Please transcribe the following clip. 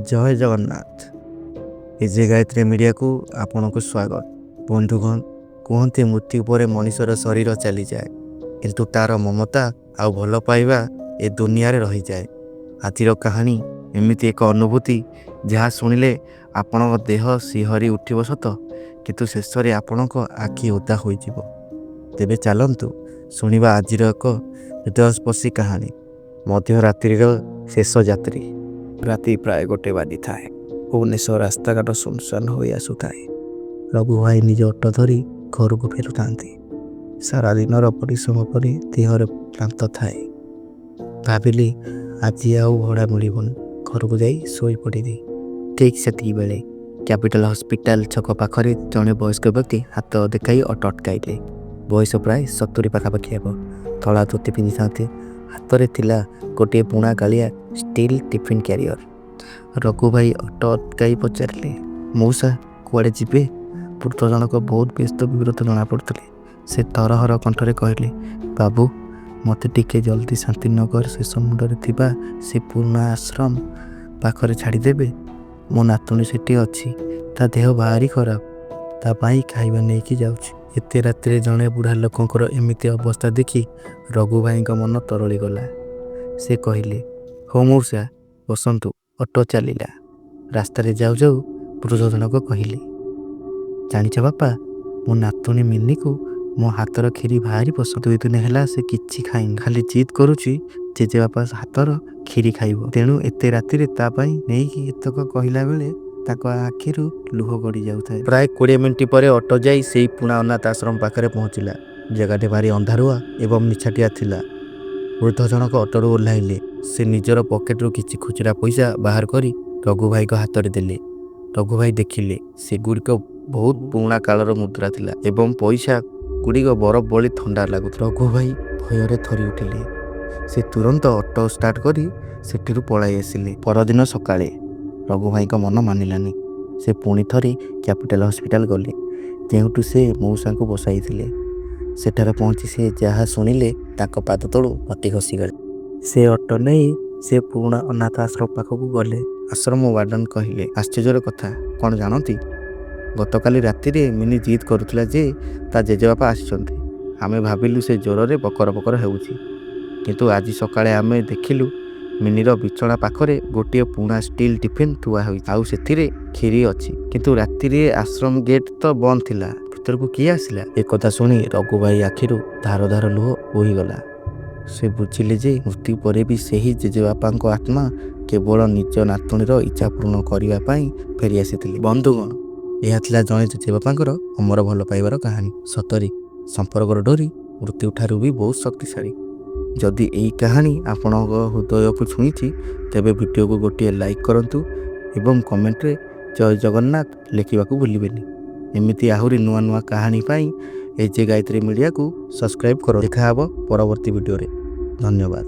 ଜୟ ଜଗନ୍ନାଥ। ଏଜେ ଗାୟତ୍ରୀ ମିଡ଼ିଆକୁ ଆପଣଙ୍କୁ ସ୍ୱାଗତ। ବନ୍ଧୁଗଣ, କୁହନ୍ତି ମୃତ୍ୟୁ ପରେ ମଣିଷର ଶରୀର ଚାଲିଯାଏ, କିନ୍ତୁ ତାର ମମତା ଆଉ ଭଲ ପାଇବା ଏ ଦୁନିଆରେ ରହିଯାଏ। ଆଜିର କାହାଣୀ ଏମିତି ଏକ ଅନୁଭୂତି, ଯାହା ଶୁଣିଲେ ଆପଣଙ୍କ ଦେହ ଶିହରି ଉଠିବ ସତ, କିନ୍ତୁ ଶେଷରେ ଆପଣଙ୍କ ଆଖି ଓଦା ହୋଇଯିବ। ତେବେ ଚାଲନ୍ତୁ ଶୁଣିବା ଆଜିର ଏକ ହୃଦୟସ୍ପର୍ଶୀ କାହାଣୀ, ମଧ୍ୟରାତ୍ରିର ଶେଷ ଯାତ୍ରୀ। ରାତି ପ୍ରାୟ 1 ବାଜିଥାଏ। ଭୁବନେଶ୍ୱର ରାସ୍ତାଘାଟ ଶୂନଶାନ ହୋଇ ଆସୁଥାଏ। ରଘୁ ଭାଇ ନିଜ ଅଟୋ ଧରି ଘରକୁ ଫେରୁଥାନ୍ତି। ସାରା ଦିନର ପରିଶ୍ରମ ପରେ ଦେହରେ କ୍ଳାନ୍ତ ଥାଏ। ଭାବିଲି, ଆଜି ଆଉ ଭଡ଼ା ମିଳିବନି, ଘରକୁ ଯାଇ ଶୋଇପଡ଼ିବି। ଠିକ୍ ସେତିକି ବେଳେ କ୍ୟାପିଟାଲ ହସ୍ପିଟାଲ ଛକ ପାଖରେ ଜଣେ ବୟସ୍କ ବ୍ୟକ୍ତି ହାତ ଦେଖାଇ ଅଟୋ ଅଟକାଇଲେ। ବୟସ ପ୍ରାୟ 70 ପାଖାପାଖି ହେବ। ଧଳା ଧୋତି ପିନ୍ଧିଥାନ୍ତି। ହାତରେ ଥିଲା ଗୋଟିଏ ପୁରୁଣା Kalia steel tiffin career. Raghu ଭାଇ ଅଟୋ ଅଟକାଇ ପଚାରିଲେ, "ମଉସା, କୁଆଡ଼େ ଯିବେ?" ବୃଦ୍ଧ ଜଣକ ବହୁତ ବ୍ୟସ୍ତ ବିବ୍ରତ ଜଣାପଡ଼ୁଥିଲେ। ସେ ଥରହର କଣ୍ଠରେ କହିଲେ, "ବାବୁ, ମୋତେ ଟିକେ ଜଲ୍ଦି ଶାନ୍ତିନଗର ଶେଷ ମୁଣ୍ଡରେ ଥିବା ସେ ପୁରୁଣା ଆଶ୍ରମ ପାଖରେ ଛାଡ଼ିଦେବେ? ମୋ ନାତୁଣୀ ସେଠି ଅଛି। ତା ଦେହ ଭାରି ଖରାପ। ତା ପାଇଁ ଖାଇବା ନେଇକି ଯାଉଛି।" ଏତେ ରାତିରେ ଜଣେ ବୁଢ଼ା ଲୋକଙ୍କର ଏମିତି ଅବସ୍ଥା ଦେଖି ରଘୁ ଭାଇଙ୍କ ମନ ତରଳିଗଲା। ସେ କହିଲେ, "ହଉ ମଉସା, ବସନ୍ତୁ।" ଅଟୋ ଚାଲିଲା। ରାସ୍ତାରେ ଯାଉ ଯାଉ ବୃଦ୍ଧ ଜଣକ କହିଲେ, "ଜାଣିଛ ବାପା, ମୋ ନାତୁଣୀ ମିନିକୁ ମୋ ହାତର କ୍ଷୀରି ଭାରି ପସନ୍ଦ। 2 ଦିନ ହେଲା ସେ କିଛି ଖାଇନି। ଖାଲି ଜିଦ୍ କରୁଛି ଜେଜେବାପା ହାତର କ୍ଷୀରି ଖାଇବ। ତେଣୁ ଏତେ ରାତିରେ ତା ପାଇଁ ନେଇକି।" ଏତକ କହିଲା ବେଳେ ତାଙ୍କ ଆଖିରୁ ଲୁହ ଗଡ଼ି ଯାଉଥାଏ। ପ୍ରାୟ 20 ମିନିଟ୍ ପରେ ଅଟୋ ଯାଇ ସେଇ ପୁରୁଣା ଅନାଥ ଆଶ୍ରମ ପାଖରେ ପହଞ୍ଚିଲା। ଜାଗାଟି ଭାରି ଅନ୍ଧାରୁଆ ଏବଂ ନିଛାଟିଆ ଥିଲା। ବୃଦ୍ଧ ଜଣକ ଅଟୋରୁ ଓହ୍ଲାଇଲେ। ସେ ନିଜର ପକେଟରୁ କିଛି ଖୁଚୁରା ପଇସା ବାହାର କରି ରଘୁ ଭାଇଙ୍କ ହାତରେ ଦେଲେ। ରଘୁ ଭାଇ ଦେଖିଲେ, ସେଗୁଡ଼ିକ ବହୁତ ପୁରୁଣା କାଳର ମୁଦ୍ରା ଥିଲା ଏବଂ ପଇସା ଗୁଡ଼ିକ ବରଫ ଭଳି ଥଣ୍ଡା ଲାଗୁଥିଲା। ରଘୁ ଭାଇ ଭୟରେ ଥରି ଉଠିଲେ। ସେ ତୁରନ୍ତ ଅଟୋ ଷ୍ଟାର୍ଟ କରି ସେଠିରୁ ପଳାଇ ଆସିଲେ। ପରଦିନ ସକାଳେ ରଘୁ ଭାଇଙ୍କ ମନ ମାନିଲାନି। ସେ ପୁଣି ଥରେ କ୍ୟାପିଟାଲ ହସ୍ପିଟାଲ ଗଲେ, ଯେଉଁଠୁ ସେ ମଉସାଙ୍କୁ ବସାଇଥିଲେ। ସେଠାରେ ପହଞ୍ଚି ସେ ଯାହା ଶୁଣିଲେ, ତାଙ୍କ ପାଦ ତଳୁ ମାଟି ଖସିଗଲା। ସେ ଅଟୋ ନେଇ ସେ ପୁରୁଣା ଅନାଥ ଆଶ୍ରମ ପାଖକୁ ଗଲେ। ଆଶ୍ରମ ୱାର୍ଡେନ କହିଲେ, "ଆଶ୍ଚର୍ଯ୍ୟର କଥା କ'ଣ ଜାଣନ୍ତି? ଗତକାଲି ରାତିରେ ମିନି ଜିଦ୍ କରୁଥିଲା ଯେ ତା ଜେଜେବାପା ଆସିଛନ୍ତି। ଆମେ ଭାବିଲୁ ସେ ଜ୍ୱରରେ ବକର ବକର ହେଉଛି। କିନ୍ତୁ ଆଜି ସକାଳେ ଆମେ ଦେଖିଲୁ, ମିନିର ବିଛଣା ପାଖରେ ଗୋଟିଏ ପୁରୁଣା ଷ୍ଟିଲ୍ ଟିଫିନ୍ ଥୁଆ ହୋଇଛି, ଆଉ ସେଥିରେ କ୍ଷୀରି ଅଛି। କିନ୍ତୁ ରାତିରେ ଆଶ୍ରମ ଗେଟ୍ ତ ବନ୍ଦ ଥିଲା, ଭିତରକୁ କିଏ ଆସିଲା?" ଏକଥା ଶୁଣି ରଘୁ ଭାଇ ଆଖିରୁ ଧାର ଧାର ଲୁହ ବୋହିଗଲା। ସେ ବୁଝିଲେ ଯେ ମୃତ୍ୟୁ ପରେ ବି ସେହି ଜେଜେବାପାଙ୍କ ଆତ୍ମା କେବଳ ନିଜ ନାତୁଣୀର ଇଚ୍ଛା ପୂରଣ କରିବା ପାଇଁ ଫେରି ଆସିଥିଲେ। ବନ୍ଧୁଗଣ, ଏହା ଥିଲା ଜଣେ ଜେଜେବାପାଙ୍କର ଅମର ଭଲ ପାଇବାର କାହାଣୀ। ସତରେ ସମ୍ପର୍କର ଡୋରି ମୃତ୍ୟୁଠାରୁ ବି ବହୁତ ଶକ୍ତିଶାଳୀ। ଯଦି ଏହି କାହାଣୀ ଆପଣଙ୍କ ହୃଦୟକୁ ଛୁଇଁଛି, ତେବେ ଭିଡ଼ିଓକୁ ଗୋଟିଏ ଲାଇକ୍ କରନ୍ତୁ ଏବଂ କମେଣ୍ଟରେ "ଜୟ ଜଗନ୍ନାଥ" ଲେଖିବାକୁ ଭୁଲିବେନି। ଏମିତି ଆହୁରି ନୂଆ ନୂଆ କାହାଣୀ ପାଇଁ ଏଜେ ଗାୟତ୍ରୀ ମିଡ଼ିଆକୁ ସବସ୍କ୍ରାଇବ୍ କର। ଦେଖାହେବ ପରବର୍ତ୍ତୀ ଭିଡ଼ିଓରେ। ଧନ୍ୟବାଦ।